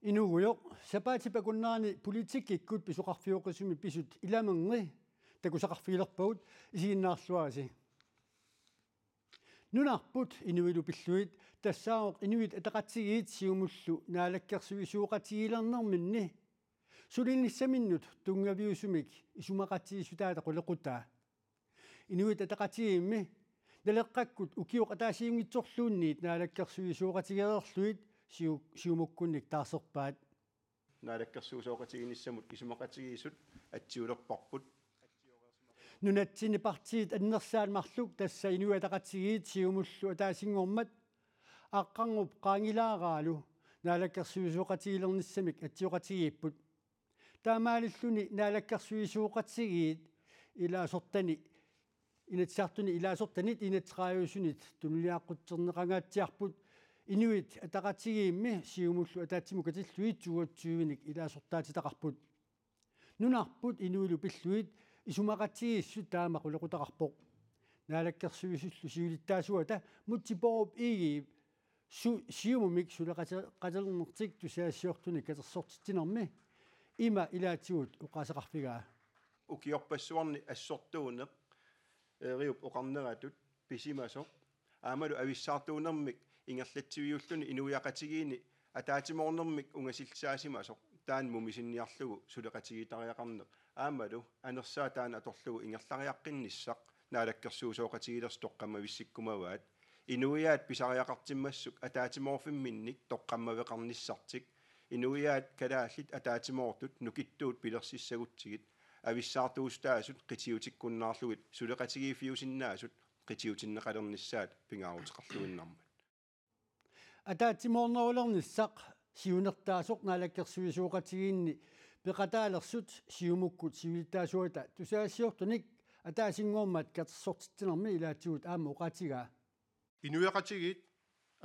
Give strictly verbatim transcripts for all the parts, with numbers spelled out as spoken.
Inuugujoq, sapaatip akunnerani politikkikkut pisoqarfioqisumik pisut ilaminni takusaqarfigilerpagut, isiginnaarluarisi. Nunarput inuilu pillugit tassaavoq Inuit Ataqatigiit Siumullu naalakkersuisooqatigiilernerminni sulinissaminnut tunngaviusumik isumaqatigiissutaata qulequtaa. Inuit Ataqatigiimmi Naleqqakkut ukioq ataasiunngitsorluunniit naalakkersuisooqatigereerlugit Siu-, Siumukkunnik taarserpaat. Naalakkersuisooqatigiinnissamut isumaqatigiissut atsiulerparput. Nunatsinni partiit annersaat marluk, tassa Inuit Ataqatigiit Siumullu ataasinngormat, aqqarngup qaangilaaraalu naalakkersuisooqatigiilernissamik atsioqatigiipput. Taamaalilluni naalakkersuisooqatigiit ilaasortani, Inatsisartuni ilaasortanit enogtredivesunit tunuliaqqutserneqangaatsiarput, Inuit Ataqatigiimmi Siumullu ataatsimut katillugit toogtyvenik ilaasortaatitaqarput. Nunarput inuilu pillugit isumaqatigiissut taama qulequtaqarpoq. Naalakkersuisullu siulittaasuata Múte Bourup Egede su-, Siumumik suleqate-, qaternertik tusagassiortunik katersortitsinermi ima ilaatigut oqaaseqarfigaa. Ukiorpassuarni assortuuneq, Eeriup oqarneratut pisimasoq, aammalu avissaartuunermik ingerlatsiviulluni inuiaqatigiinni ataatsimoornermik ungasillisaasimasoq, taanna mumisinniarlugu suleqatigiittariaqarneq aammalu anersaat taanna atorlugu ingerlariaqqinnissaq naalakkersuisooqatigiilersoq toqqammavissikkumavaat. Inuiaat pisariaqartimmassuk ataatsimoorfimminnik toqqammaveqarnissartik. Inuiaat kalaallit ataatsimoortut nukittuut pilersissagutsigit avissaartuussutaasut qitiutikkunnaarlugit suleqatigiiffiusinnaasut qitiutinneqalernissaat pingaaruteqarluinnarmat. Ataatsimoornerulernissaq siunertaasoq naalakkersuisooqatigiinni peqataalersut Siumukkut siulittaasuata tusagassiortunik ataasinngormat katersortitsinermi ilaatigut aamma oqaatigaa. Inuiaqatigiit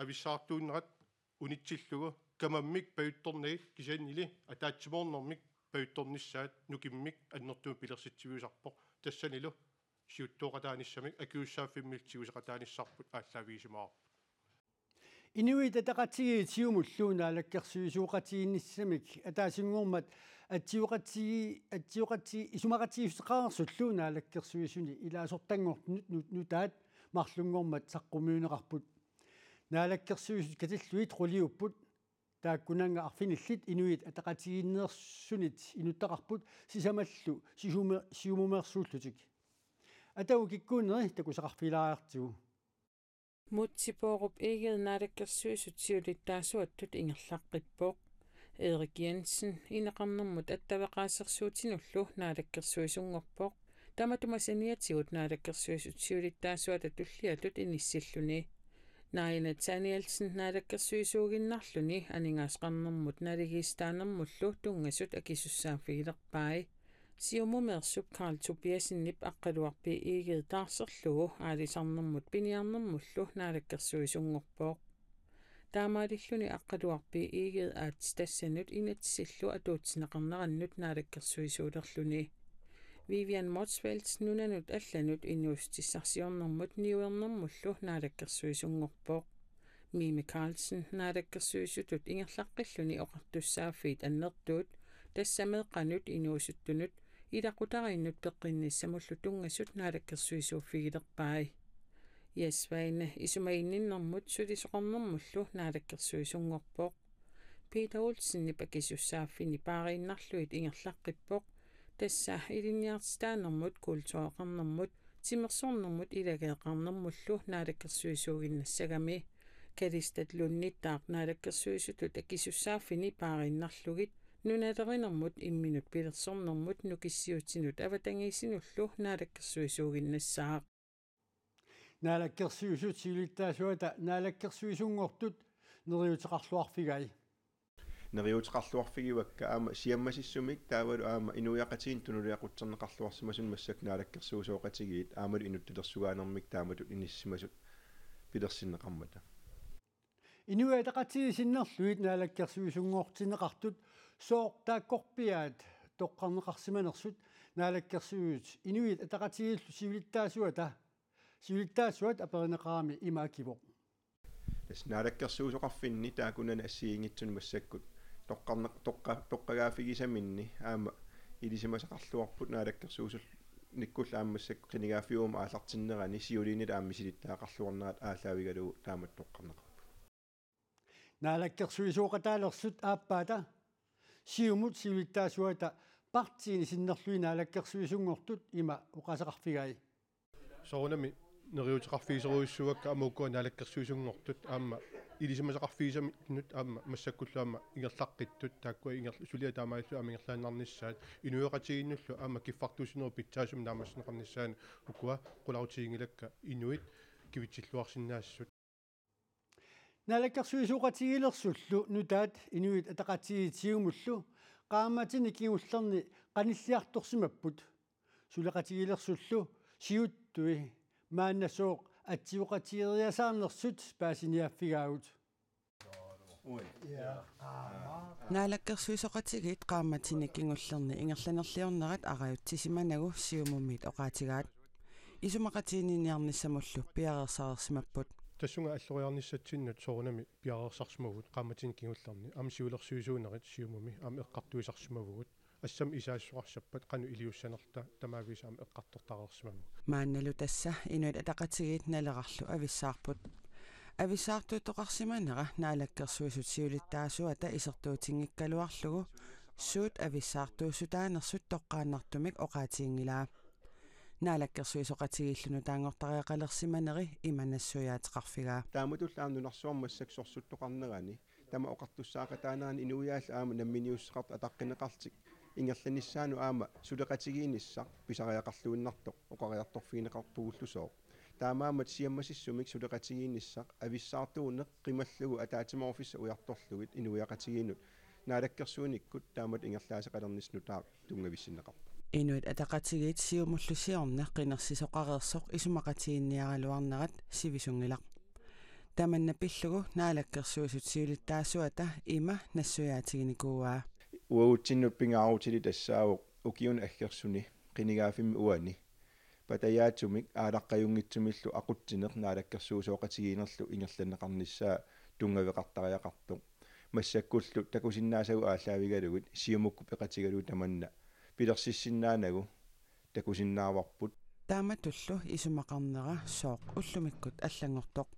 avissaartuunnerat unitsillugu kamammik pajuttornagit kisiannili ataatsimoornermik pajuttornissaat nukimmik annertuumik pilersitsiviusarpoq, tassanilu siuttooqataanissamik akisussaaffimmillu tiguseqataanissarput aallaavigisimavarput. Inuit Ataqatigiit Siumullu naalakkersuisooqatigiinnissamik ataasinngormat atsioqatigi-, atsioqatigi-, isumaqatigiissuteqareersullu naalakkersuisuni ilaasortanngortut nut-, nut-, nutaat marlunngormat saqqummiunneqarput. Naalakkersuisut katillugit quliupput. Taakkunannga arfinillit Inuit Ataqatigiinneersunit inuttaqarput sisamallu sisume-, siumumeersuullutik. Atagu kikkuunneri takusaqarfigilaariartigu. Múte Bourup Egede naalakkersuisut siulittaasuatut ingerlaqqippoq. Erik Jensen ineqarnermut attaveqaasersuutinullu naalakkersuisunngorpoq. Tamatuma saniatigut naalakkersuisut siulittaasuata tulliatut inissilluni. Naaja Nathanielsen naalakkersuisuuginnarluni aningaasaqarnermut naligiissitaanermullu tunngasut akisussaaffigilerpai. Siumumeersup Karl Tobiassenip Aqqaluaq B. Egede taarserlugu aalisarnermut piniarnermullu naalakkersuisunngorpoq. Taamaalilluni Aqqaluaq B. Egede aatsitassanut inatsisillu atuutsinneqarnerannut naalakkersuisuulerluni. Vivian Motzfeldt nunanut allanut inuussutissarsiornermut niuernermullu naalakkersuisunngorpoq. Mimi Karlsen naalakkersuisutut ingerlaqqilluni oqartussaaffiit annertuut, tassa meeqqanut, inuusuttunut, ilaqutariinnut peqqinnissamullu tunngasut naalakkersuisuuffigilerpai. Jess Svane isumaginninnermut sulisoqarnermullu naalakkersuisunngorpoq. Peter Olsenip akisussaaffini paariinnarlugit ingerlaqqippoq, tassa ilinniartitaanermut, kultureqarnermut, timersornermut ilageeqarnermullu naalakkersuisuuginnassagami. Kalistat Lundittaaq naalakkersuisutut akisussaaffini paariinnarlugit nunalerinermut, imminut pilersornermut, nukissiutinut avatangiisinullu naalakkersuisuuginnassaaq. Naalakkersuisut siulittaasuata naalakkersuisunngortut neriuteqarluarfigai. Neriuteqarluarfigivakka aamma siammasissumik taavalu aamma inuiaqatigiinnut tunuliaqutserneqarluarsimasunut massakkut naalakkersuisooqatigiit aammalu inuttalersugaanermik taamatut inissisimasut pilersinneqarmata. Inuit Ataqatigiit sinnerlugit naalakkersuisunngortinneqartut sooq taakkorpiaat toqqarneqarsimanersut naalakkersuisut Inuit Ataqatigiillu siulittaasuata, siulittaasuat aperineqarami ima akivoq. Tassa naalakkersuisoqarfinni taakkunani assigiinngitsuni massakkut Toqqarneq-, toqqa-, toqqagaaffigisaminni aamma ilisimasaqarluarput naalakkersuisunngornikkullu aamma massakkut qinigaaffiup aallartinnerani siuliini aamma misilittagaqarluarnerat aallaavigalugu taamatut toqqarneqarpoq. Naalakkersuisooqataalersut aappaata Siumut siulittaasuata partiini sinnerlugit naalakkersuisunngortut ima oqaaseqarfigai. Soorunami neriuuteqarfigisorujussuuakka aamma ukua naalakkersuisunngortut aamma ilisimasaqarfigisaminut aamma massakkullu aamma ingerlaqqittut taakkua inger-, suliat taamaalillugit aamma ingerlaannarnissaat inuiaqatigiinnullu aamma kiffartuussinerup pitsaasumik naammassineqarnissaanut ukua qularutiginngilakka inuit kivitsilluarsinnaassasut. Naalakkersuisooqatigiilersullu nutaat Inuit Ataqatigiit Siumullu qaammatini kingullerni qanilliartorsimapput. Suleqatigiilersullu siuttui maanna sooq atsioqatigeeriasaarnersut paasiniaaffigaagut. Naalakkersuisooqatigiit qaammatini kingullerni ingerlanerliornerat arajutsisimanagu Siumumit oqaatigaat. Isumaqatiginninniarnissamullu piareersareersimapput. Tassunga alloriarnissatsinnut soorunami piareersarsimavugut qaammatini kingullerni aamma siulersuisuunerit Siumumi aamma eqqartuisarsimavugut. Assammik isaassuarsappat qanoq iliussanerluta tamaavisa aamma eqqartortareersimavugut. Maannalu tassa Inuit Ataqatigiit Nalerarlu avissaarput. Avissaartuuttoqarsimanera Naalakkersuisut siulittaasuata isertuutinngikkaluarlugu suut avissaartuussutaanersut toqqaannartumik oqaatiginngilaa. Naalakkersuisooqatigiillu nutaanngortariaqalersimaneri ima nassuiaateqarfigaa. Taamatullu aamma nunarsuarmi massakkut sorsuttoqarnerani tama oqartussaaqataanerani inuiaallu aamma namminiussuseqartut ataqqineqarlutik ingerlanissaannut aamma suleqatigiinnissaq pisariaqarluinnartoq oqariartorfigineqarpugullu sooq. Taamaammat siammasissumik suleqatigiinnissaq avissaartuuneq qimallugu ataatsimoorfissat ujartorlugit inuiaqatigiinnut naalakkersuinikkut taamatut ingerlaaseqalernissaq nutaaq tunngavissinneqarpoq. Inuit Ataqatigiit Siumullu siorna qinersisoqareersoq isumaqatiginniaraluarnerat sivisunngilaq. Tamanna pillugu Naalakkersuisut siulittaasuata ima nassuiaatiginikuuaa. Uagutsinnut pingaarutilik tassaavoq ukiuni aggersuni qinigaaffimmi uani patajaatsumik aalaqqajunngitsumillu aqutsineq naalakkersuisooqatigiinnerlu ingerlanneqarnissaa tunngaveqartariaqartoq. Massakkullu takusinnaasagut aallaavigalugit Siumukkut peqatigalugu tamanna pilersissinnaanagu takusinnaavarput. Taamatullu isumaqarnera sooq ullumikkut allanngortoq.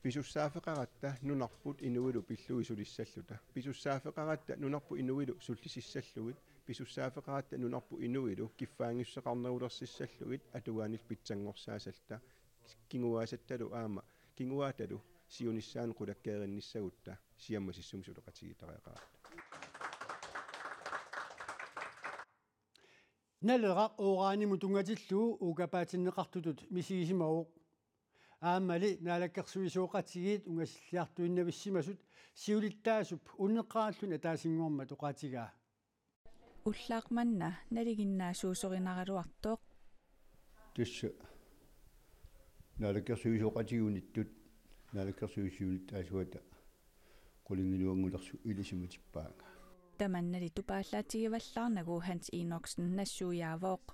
Pisussaaffeqaratta nunarput inuilu pillugit sulissalluta. Pisussaaffeqaratta nunarput inuilu sullisissallugit. Pisussaaffeqaratta nunarput inuilu kiffaanngissuseqarnerulersissallugit atugaanillu pitsanngorsaasalluta. Kinguaassattalu aamma kinguaattalu siunissaanut qulakkeerinnissagutta siammasissumik suleqatigiittariaqaratta. Naleraq uranimut tunngatillugu uukapaatinneqartutut misigisimavoq. Aammali naalakkersuisooqatigiit ungasilliartuinnavissimasut siulittaasup unneqqarilluni ataasinngormat oqaatigaa. Ullaaq manna nalinginnaasuusorinaraluartoq. Tassa naalakkersuisooqatigiit unittut naalakkersuisut siulittaasuata qulingiluanngulersut ilisimatippaanga. Tamannali tupaallaatigivallaarnagu Hans Enoksen nassuiaavoq.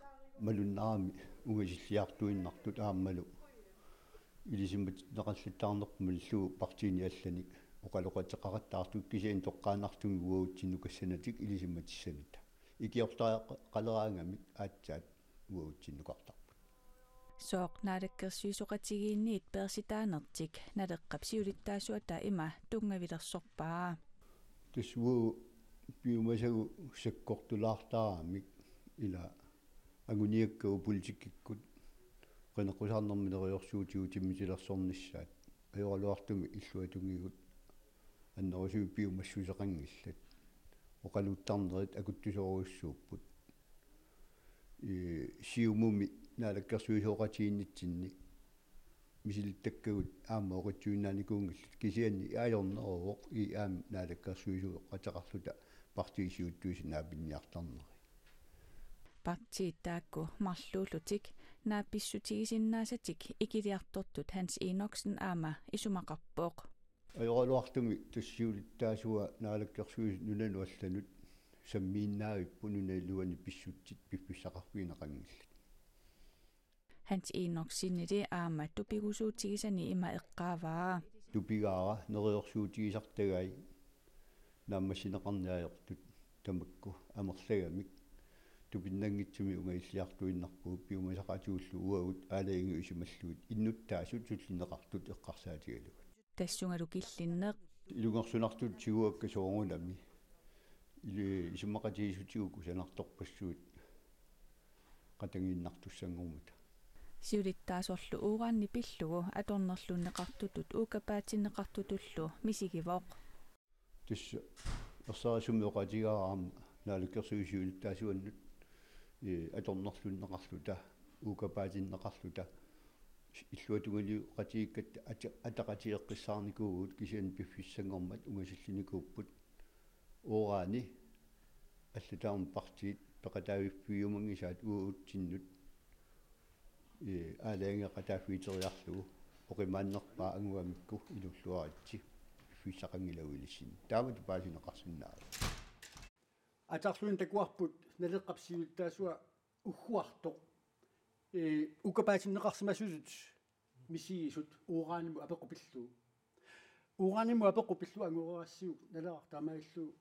Malunnarami ungasilliartuinnartut aammalu ilisimatinneqallattaarnerput malillugu partiini allanik oqaloqateqaqattaartut kisianni toqqaannartumik uagutsinnut kassanatik ilisimatissanuta. Ikiortariaqaleraangamik aatsaat uagutsinnukartarput. Sooq naalakkersuisooqatigiinniit peersitaanertik Naleqqap siulittaasuata ima tunngavilersorpaa. Tassa uagut piumasagut sakkortulaartaramik ila anguniakkagut politikkikkut qineqqusaarnermik neriorsuutigut timmitilersornissaat ajoraluartumik illuatungigut annerusumik piumassuseqanngillat. Oqaluttarnerit akuttusorujussuupput. Ee, Siumumi naalakkersuisooqatigiinnitsinni misilittakkagut aamma oqitsuinnaanikuunngillat kisianni ajorneruvoq I A-mi naalakkersuisooqateqarluta partiit siuttuisa naapinniartarneri. Partiit taakku marluullutik naapissutigisinnaassatik ikiliartortut Hans Enoksen aamma isumaqarpoq. Ajoraluartumik tassa siulittaasua naalakkersuisut nunanut allanut sammiinnaavippoq nunap iluani pissutsit piffissaqarfigineqanngillat. Hans Enoksenili aamma tupigusuutigisani ima eqqaavaa. Tupigaara neriorsuutigisartagai Naammassineqarneq ajortut tamakku amerlagamik tupinnanngitsumik ungasilliartuinnarpugut, piumasaqaatigullu uagut aalajangiusimallugit innuttaasut sullinneqartut eqqarsaatigalugit. Tassungalu killinneq. Ilungersunartut tiguakka soorunami. Ili isumaqatigiissutigut kusanartorpassuit qatangiinnartussanngormata. Siulittaasorlu uurani pillugu atornerlunneqartutut uukapaatinneqartutullu misigivoq. Tassa ersarissumik oqaatigaara aamma Naalakkersuisut siulittaasuannut, ee, atornerlunneqarluta, uukapaatinneqarluta, illuatungiliuqatigiikkatta ata-, ataqatigeqqissaarnikuuvugut, kisianni piffissanngormat ungasillinikuupput. Uurani allatut aamma partiit peqataaviffigiumanngisaat uagutsinnut, ee, aalajangeeqataaffigiteriarlugu oqimaannerpaaq angugamikku iluulluaritsi piffissaqanngilagut ilissinnut. Taamatut paasineqarsinnaavoq. Atarluinnaq takuarput Naleqqap siulittaasua ugguartoq, ee, uukapaatinneqarsimasutut misigisut uranimut apeqqut pillugu. Uranimut apeqqut pillugu angoreerassiuk Naleraq taamaalillugu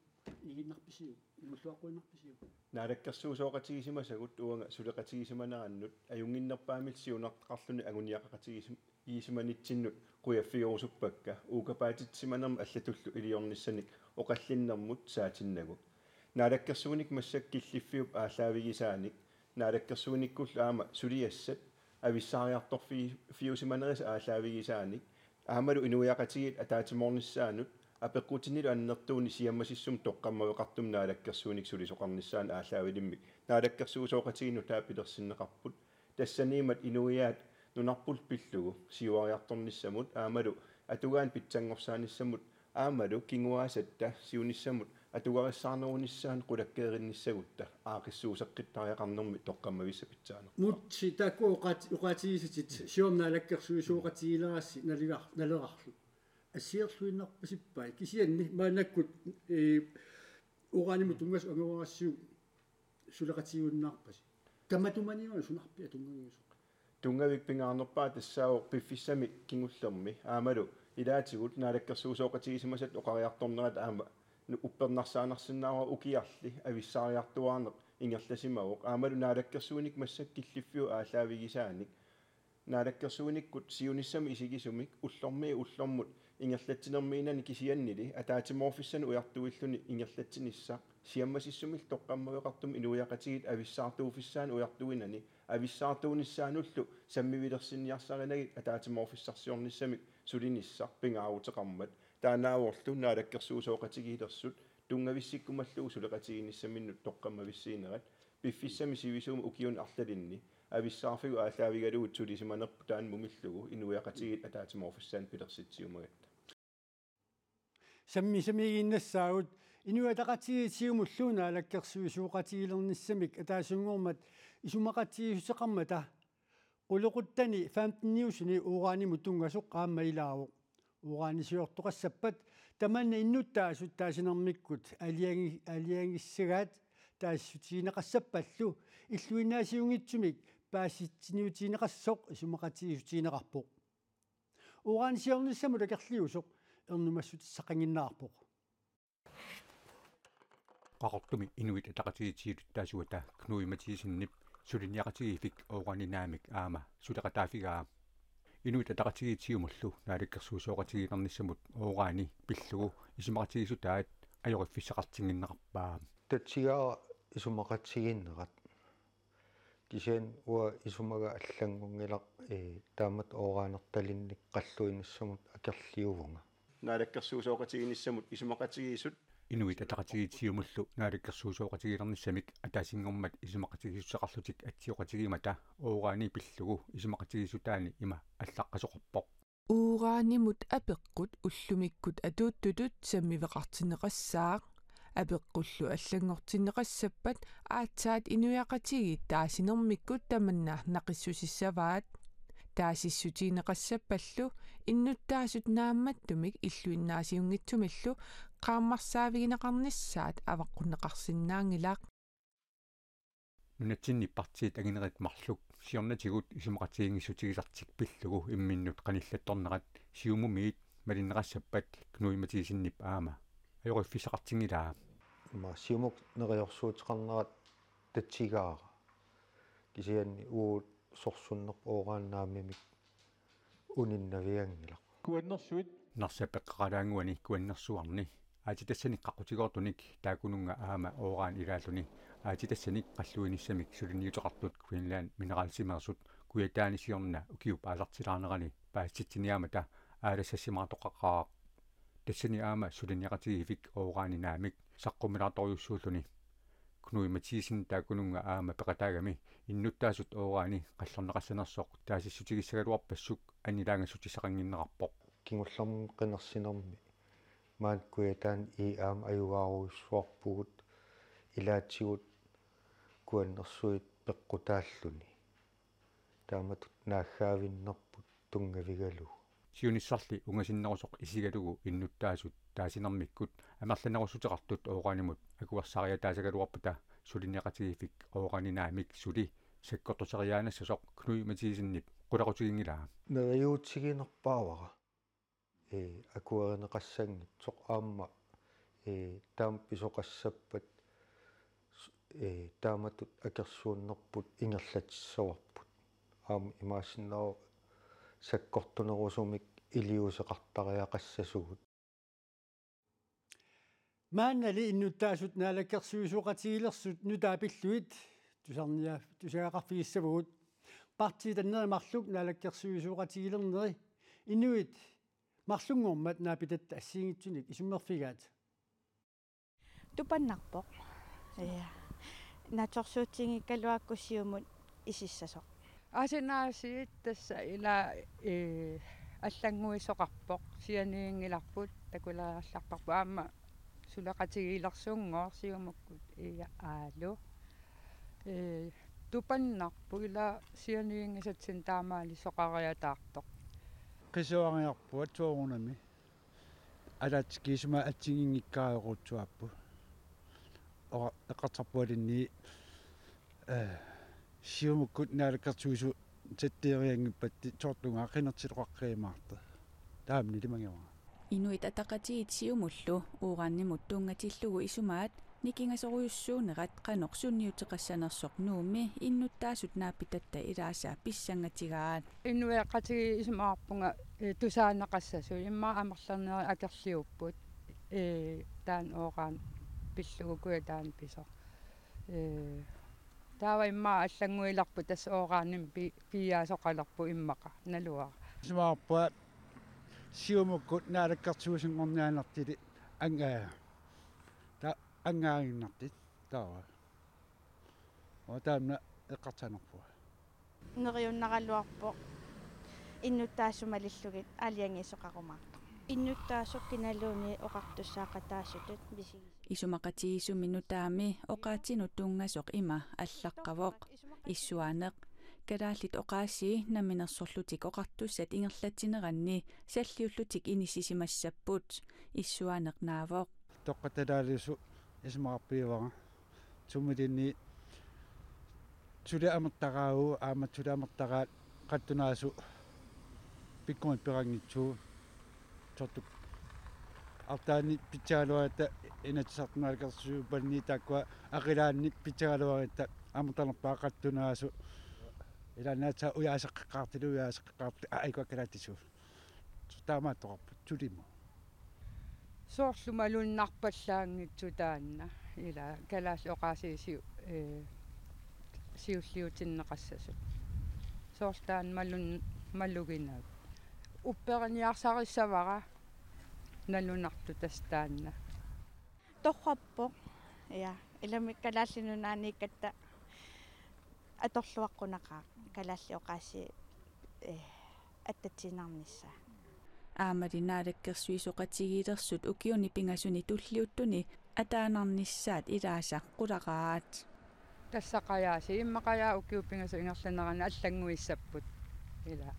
igiinnarpisiuk, iluulluaqquinnarpisiuk? Naalakkersuisooqatigisimagatta uanga suleqatigisimanerannut ajunnginnerpaamik siunertaqarluni anguniagaqatigisim-, -gisimanitsinni qujaffigerusuppakka, uukapaatitsisimanermik allatullu iliornissanik oqallinnermut saatinnagu. Naalakkersuinik massakkut killiffiup aallaavigisaanik, naalakkersuinikkullu aamma suliassat avissaariartorfi-, -fiusimanerisat aallaavigisaanik, aammalu inuiaqatigiit ataatsimoornissaannut apeqqutinnilu annertuunik siammasissumik toqqammaveqartumik naalakkersuinik sulisoqarnissaanut aallaavilimmik naalakkersuisooqatigiit nutaat pilersinneqarput. Tassaniimmat inuiaat nunarpullu pillugu siuariartornissamut aammalu atugaannik pitsanngorsaanissamut aammalu kinguaassatta siunissamut atugarissaarnerunissaanut qulakkeerinnissagutta aaqqissuusseqqittariaqarnermi toqqammavissaq pitsaanerpaaq. Mutsi, taakku oqaat-, oqaatigisatit siorna naalakkersuisooqatigiilerassi Naligar-, Nalerarlu. Assigiinngitsorpasippai, kisianni maannakkut, ee, uranimut tunngasut angoreerassiuk suleqatigiunnaarpasi. Tamatumaniuna sunarpiaq tunngaviusoq? Tunngavik pingaarnerpaaq tassaavoq piffissami kingullermi aammalu ilaatigut naalakkersuisooqatigisimasat oqariartornerat aamma nu-, uppernarsaannarsinnaavoq, ukiarli avissaariartuaarneq ingerlasimavoq aammalu naalakkersuinik massakkut killiffiup aallaavigisaanik naalakkersuinikkut siunissami isigisumik ullormiit ullormut ingerlatsinermiinnani kisiannili ataatsimoorfissanik ujartuilluni ingerlatsinissaq siammasissumillu toqqammaveqartumik inuiaqatigiit avissaartuuffissaannik ujartuinani avissaartuunissaanullu sammivilersinniarsarinagit ataatsimoorfissarsiornissamik sulinissaq pingaaruteqarmat, taannaavorlu naalakkersuisooqatigiilersut tunngavissikkumallugu suleqatigiinnissaminnut toqqammavissiinerat piffissami sivisuumi ukiuni arlalinni avissaarfigut aallaavigalugit sulisimanerput taanna mumillugu inuiaqatigiit ataatsimoorfissaannik pilersitsiumagatta. Sammisamiiginnassaagut Inuit Ataqatigiit Siumullu naalakkersuisooqatigiilernissamik ataasinngormat isumaqatigiissuteqarmata. Qulequttani femteniusuni uranimut tunngasoq aamma ilaavoq. Uranisiortoqassappat tamanna innuttaasut taasinermikkut aalajangi-, aalajangissagaat taasissutigineqassappallu illuinnaasiunngitsumik paasitsiniutigineqassasoq isumaqatigiissutigineqarpoq. Uranisiornissamut akerliusoq ernumassutissaqanngiinnarpoq. Qaqortumi Inuit Ataqatigiit siulittaasuata Knud Mathiasenip suliniaqatigiiffik uraninaamik aamma suleqataaffigaa. Inuit Ataqatigiit Siumullu naalakkersuisooqatigiilernissamut urani pillugu isumaqatigiissutaat ajoriffissaqartinnginnerarpaa. Tatsigaa isumaqatigiinnerat. Kisianni uanga isumaga allanngunngilaq, ee, taamatut uranertalinnik qalluinissamut akerliuvunga. Naalakkersuisooqatigiinnissamut isumaqatigiissut. Inuit Ataqatigiit Siumullu naalakkersuisooqatigiilernissamik ataasinngormat isumaqatigiissuteqarlutik atsioqatigiimmata urani pillugu isumaqatigiissutaani ima allaqqasoqarpoq. Uranimut apeqqut ullumikkut atuuttutut sammiveqartinneqassaaq. Apeqqullu allanngortinneqassappat aatsaat inuiaqatigiit taasinermikkut tamanna naqissusissavaat. Taasissutigineqassappallu innuttaasut naammattumik illuinnaasiunngitsumillu qaammarsaavigineqarnissaat avaqqunneqarsinnaanngilaq. Nunatsinni partiit anginerit marluk siornatigut isumaqatigiinngissutigisartik pillugu imminnut qanillattornerat Siumumiit malinneqassappat Knud Mathiasenip aamma ajoriffissaqartinngilaa. Ima Siumut neriorsuuteqarnerat tatigaara. Kisianni uagut sorsunnerput uranimik uninnavianngilaq. Kuannersuit. Narsap peqqaqalaannguani Kuannersuarni aatsitassanik qaqqutigoortunik taakkununnga aamma uran ilaalluni aatsitassanik qalluinissamik suliniuteqartut Greenland Mineralsimeersut Kujataani siorna ukiup aallartilaanerani paasititsiniaammata aalassassimaartoqaqaaq. Tassani aamma sulineqatigiiffik urani naamik saqqummilaartorujussuulluni. Knud Mathiesen taakkununnga aamma peqataagami innuttaasut urani qallerneqassanersoq taasissutigissagaluarpassuk annilaangassutissaqannginnerarpoq. Kingullermik qinersinermi maani Kujataani aamma ajugaarujussuarpugut ilaatigut Kuannersuit peqqutaalluni. Taamatut naaggaavinnerput tunngavigalugu. Siunissarli ungasinnerusoq isigalugu innuttaasut taasinermikkut amerlanerussuteqartut uranimut akuersaariataasagaluarpata sulineqatigiiffik urani naamik suli sakkortuseriaannassasoq Knud Mathiesenip qulaqutiginngilaa. Neriuutiginerpaavara. Ee, akuerineqassanngitsoq aamma, ee, taama pisoqassappat, s-, ee, taamatut akersuunnerput ingerlatissavarput. Aamma imaassinnaavoq sakkortunerusumik iliuuseqartariaqassasugut. Maannali innuttaasut naalakkersuisooqatigilersut nutaat pillugit tusarnia-, tusagaqarfigissavugut. Partiit anneri marluk naalakkersuisooqatigilerneri inuit marlunngormat naapitatta assigiinngitsunik isummerfigaat. Tupannarpoq. Ja. Naatsorsuutiginngikkaluarukku Siumut isissasoq. Asinaasiit tassa ila, ee, allannguisoqarpoq, sianiginngilarput, takuleriarluarparput aamma suleqatigiilersunngooq Siumukkut, ja, aalu. Ee, tupannarpoq ila sianiginngisatsinnut taamaalisoqariataartoq. Qisuariarput soorunami. Ataatsikisuma atsiginngikkaarujussuupput. Ora-, eqqartorpualinni, eh, Siumukkut naalakkersuisut satteerianngippatti soorlu qinersisoqaqqiimaartoq. Taamani ilimagivara. Inuit Ataqatigiit Siumullu uranimut tunngatillugu isumaat nikingasorujussuunerat qanoq sunniuteqassanersoq Nuummi innuttaasut naapitatta ilaasa pissangatigaat. Inuit Ataqatigiit isumaqarpunga, eh, tusaaneqassasut immaqa amerlanerit akerliupput, eh, taanna uran pillugu Kujataani pisoq. Eh, taava immaqa allannguilerput tassa uranimik pi-, piiaasoqalerput immaqa naluara. Isumaqarpunga Siumukkut naalakkersuisunngorniaannartili anga-, ta-, angaaginnartut taava. Uanga taanna eqqartorneqarpunga. Neriunnaraluarpoq innuttaasut malillugit aalajangiisoqarumaartoq. Innuttaasut kinaluunniit oqartussaaqataasutut misigis- Isumaqatigiissummi nutaami oqaatsinut tunngasoq ima allaqqavoq: Issuaaneq. Kalaallit oqaasii namminersorlutik oqartussat ingerlatsineranni salliullutik inissisimassapput. Issuaaneq naavoq. Toqqatalaalisu isumaqarpigivara. Sumiluunniit suli amertaraagu, aamma suli amertaraat qallunaasut pikkunit peqanngitsut. Soorlu arlaanni pitsagaluarutta Inatsisartut naalakkersuisuuppalluunniit taakkua aqilaanni pitsagaluarutta amertanerpaat qallunaasut. Ilaannaatsa ujaaseqqeqqaartut, ujaaseqqeqqaartut, aa, ikua kalaallisut. Taamaattoqarput sulimut. Soorlu malunnarpallaanngitsut taanna. Ila kalaallit oqaasii siu-, eh, siulliutinneqassasut. Soorlu taanna malun-, maluginagu. Upperiniarsarissavara nalunartoq tassa taanna. Torrappoq. Ja, ilami Kalaallit Nunaanniikkatta atorluaqqunaqaaq kalaallit oqaasii, eh, attatsiinnarnissaa. Aammali naalakkersuisooqatigiilersut ukiuni pingasuni tulliuttuni ataanarnissaat ilaasa qularaat. Tassa qajaasii, immaqa qajaa ukiut pingasut ingerlaneranni allannguissapput. Ila.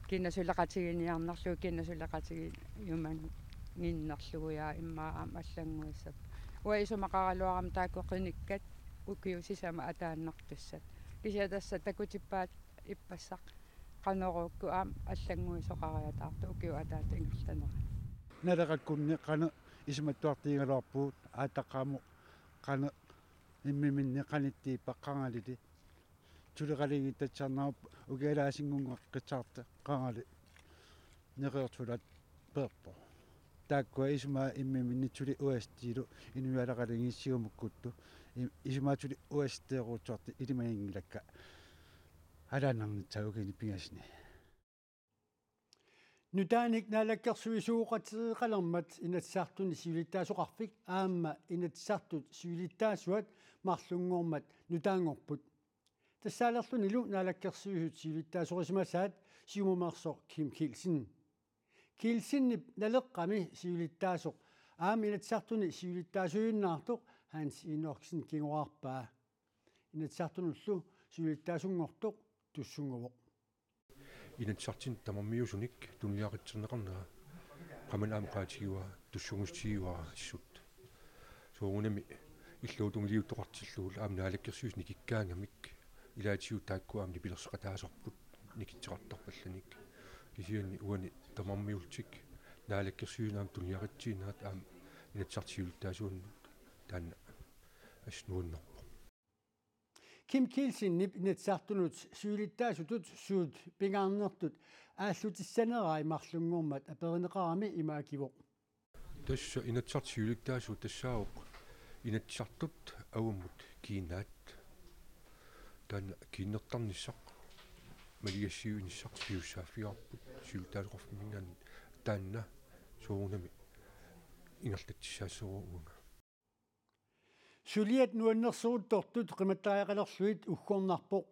Kina suleqatiginiarnerlugu, kina suleqatigiumanginnerlugu ja immaqa aamma allannguissapput. Uanga isumaqaraluarama taakku qinikkat ukiut sisamat ataannartussat. Kisianni tassa takutippaat ippassaq qanoruukku aamma allannguisoqariataartoq ukiut ataatsip ingerlaneranni. Naleqakkunni qanoq Isumattuartigigaluarpugut aataqqaammut qanoq immiminni qanittuuppat qangalili. Suleqaligittassarnagu ukialaasinngorneqartartut qangali neqersulaat peerpoq. Taakkua isumaat immiminni suli uastiilu inuiaqatigiit siumukkuttu. I-, isumaat suli uasteeruutsorti ilimaginngilakka. Alaannarnitsaagukini pingasini. Nutaanik naalakkersuisooqatigeeqalermat Inatsisartuni siulittaasoqarfik aamma Inatsisartut siulittaasuat marlunngormat nutaanngorput. Tassaalerlunilu naalakkersuisut siulittaasorisimasaat siumumeersoq Kim Kielsen. Kielsenip Naleqqami siulittaasoq aamma Inatsisartuni siulittaasuujunnaartoq Hans Enoksen kingoraarpaa. Inatsisartunullu siulittaasunngortoq tussunnguvoq. Inatsisartuni tamarmiusunik tunuliaqartinneqarnera qamani aamma oqaatigivara, tussunnguutigivara assut. Soorunami illuatungiliuttoqartillugu aamma naalakkersuisut nikikkaangamik ilaatigut taakku aamma nipilersoqataasarput nikitseqartarpallanik. Kisianni uani tamarmiullutik naalakkersuisut aamma tunuliaqartitsinerat aamma Inatsisartut siulittaasuannut taanna assut nuannerpoq. Kim Kielsenip Inatsisartunut siulittaasutut suut pingaarnertut aallutissanerai marlunngormat aperineqarami ima akivoq. Tassa Inatsisartut siulittaasuat tassaavoq Inatsisartut avammut kiinaat. Taanna kiinnertarnissaq, maligassiuinissaq pisussaaffigaarput siulittaasoqarfimminngaanniit, taanna soorunami ingerlatsissaassaaq uanga. Suliat nuannersoruttortut qimattariaqalerlugit uggornarpoq.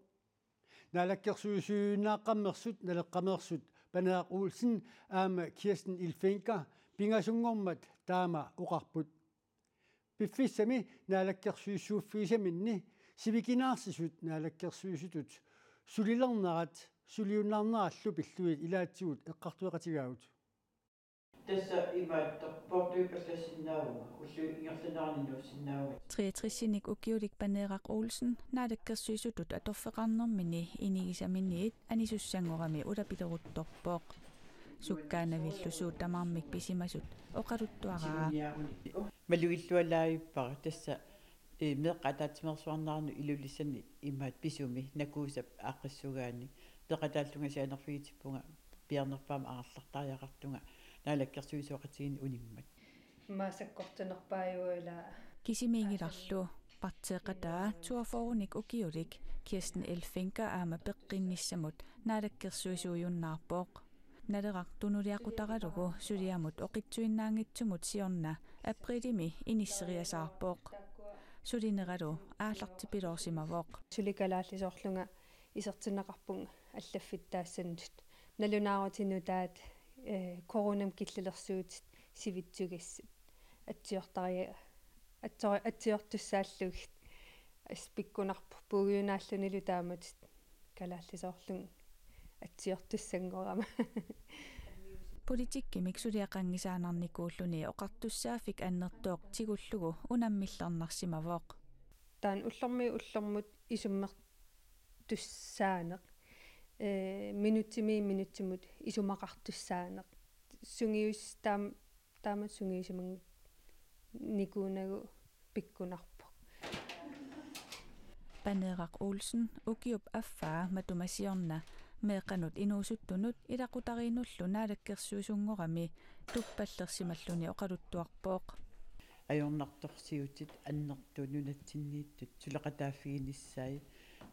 Naalakkersuisuujunnaaqqammersut Naleqqameersut Paneeraq Olsen aamma Kirsten Elfenker pingasunngormat taama oqarput. Piffissami naalakkersuisuuffigisaminni sivikinaarsisut naalakkersuisutut sulilernerat suliunnaarnerallu pillugit ilaatigut eqqartueqatigaavut. Tassa imaattoq poortuippallassinnaavunga, ullup ingerlanerani nuussinnaavunga. Treogtresinik ukiulik Paneeraq Olsen naalakkersuisutut atorfeqarnermini inigisaminiit anisussanngorami ulapileruttorpoq. Sukkaannavillu suut tamarmik pisimasut oqaluttuaraa. Malugilluarpara tassa, ee, meeqqat ataatsimeersuarneranut Ilulissani imaat pisumi Nakuusap aaqqissugaani peqataallunga sianerfigitippunga piaarnerpaamik angerlartariaqartunga naalakkersuisooqatigiinni unimmat. Immaqa sakkortunerpaajuvoq ilaa. Kisimiigilarlu partiiqataa toogfyrrenik ukiulik Kirsten Elfenker aamma peqqinnissamut naalakkersuisuujunnaarpoq. Naleraq tunuliaqutaralugu suliamut oqitsuinnaanngitsumut siorna aprilimi inisseriasaarpoq. Sulineralu aallartipiloorsimavoq. Suli kalaallisoorlunga isertinneqarpunga allaffittassanut. Nalunaarutinnut taava, eh, coronamik killilersuutit sivitsugassat. Atsiortari-, atsor-, atsiortussaallugit. Assut pikkunarpoq puigujunaallunilu taamatut kalaallisoorlunga atsiortussanngorama. Politikkimik suliaqanngisaannarnikuulluni oqartussaaffik annertooq tigullugu unammillernarsimavoq. Taanna ullormiit ullormut isummertussaaneq. Ee, minutsimiit minutsimut isumaqartussaaneq. Sungius-, taam-, taamatut sungiusimannikuunagu pikkunarpoq. Paneeraq Olsen ukiup affaa matuma siorna meeqqanut inuusuttunut ilaqutariinnullu naalakkersuisunngorami tuppallersimalluni oqaluttuarpoq. Ajornartorsiutit annertuut nunatsinniittut suleqataaffiginissaat,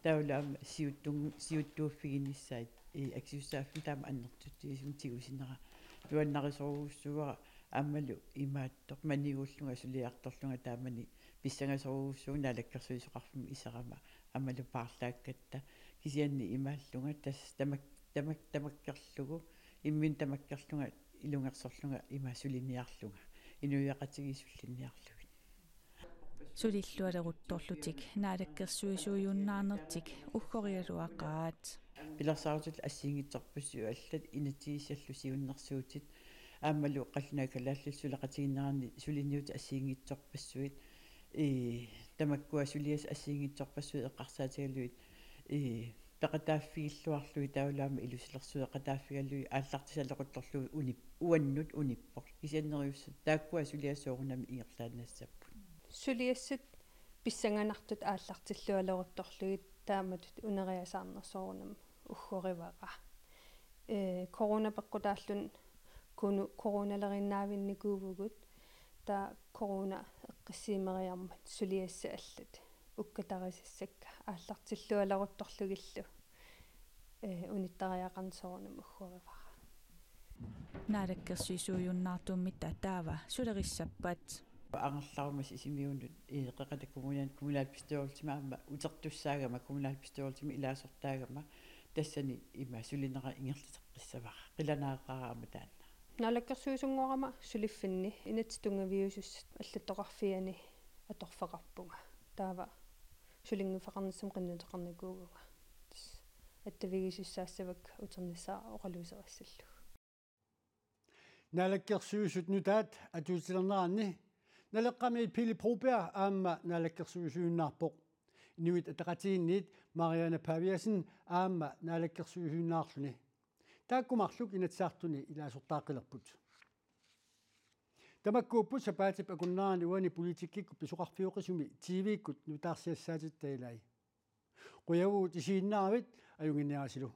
taavalu aamma siuttun-, siuttuuffiginissaat, ee, akisussaaffimmi taama annertutigisumik tigusinera. Nuannarisorujussuuara aammalu imaattoq maniguullunga suliartorlunga taamani pissangasorujussuuvunga naalakkersuisoqarfimmut iserama aammalu paarlaakkatta, kisianni imaallunga tassa tamak-, tamak-, tamakkerlugu, imminut tamakkerlunga ilungersorlunga ima suliniarlunga inuiaqatigiit sullinniarlugit. Sulillualeruttorlutik naalakkersuisuujunnaarnertik uggorigaluaqaat. Pilersaarutit assigiinngitsorpassuit allat, inatsisissallu siunnersuutit aammalu qallunaat kalaallit suleqatigiinneranni suliniutit assigiinngitsorpassuit, ee, tamakkua suliassat assigiinngitsorpassuit eqqarsaatigalugit, ee, Peqataaffigilluarlugit taavalu aamma ilusilersueqataaffigalugit aallartisalequttorlugit unip-, uannut unippoq. Kisianni neriussat taakkua suliassat soorunami ingerlaannassapput. Suliassat pissanganartut aallartillualeruttorlugit taamatut uneriasaarneq soorunami uggorivara. Ee, corona peqqutaalluni kunu-, coronalerinnaavinnikuuvugut, taava corona eqqissiimeriarmat suliassat allat ukkatarisassakka aallartillualeruttorlugillu, ee, unittariaqarneq soorunami uggorivara. Naalakkersuisuujunnaartuummita taava sulerissappat. Angerlaruma Sisimiunut, ee, Qeqqata Kommune-, kommunalbestyrelsimi aamma utertussaagama, kommunalbestyrelsimi ilaasortaagama tassani ima sulinera ingerlateqqissavara. Qilanaaqaaq aamma taanna. Naalakkersuisunngorama suliffinni inatsit tunngaviusussat allattoqarfianni atorfeqarpunga. Taava sulinngiffeqarnissamut qinnuteqarnikuuvunga. Tassa attavigisussaassavat uternissaa oqaluuserissallugu. Naalakkersuisut nutaat atuutilerneranni Naleqqami Pele Broberg aamma naalakkersuisuujunnaarpoq. Inuit Ataqatigiinniit Mariana Paviasen aamma naalakkersuisuujunnaarluni. Taakku marluk Inatsisartuni ilaasortaaqqilerput. Tamakkuupput sapaatip akunnerani uani politikkikkut pisoqarfioqisumi T V-kkut nutaarsiassaatitta ilai. Qujavugut isiginnaaravit, ajunnginnerisilu.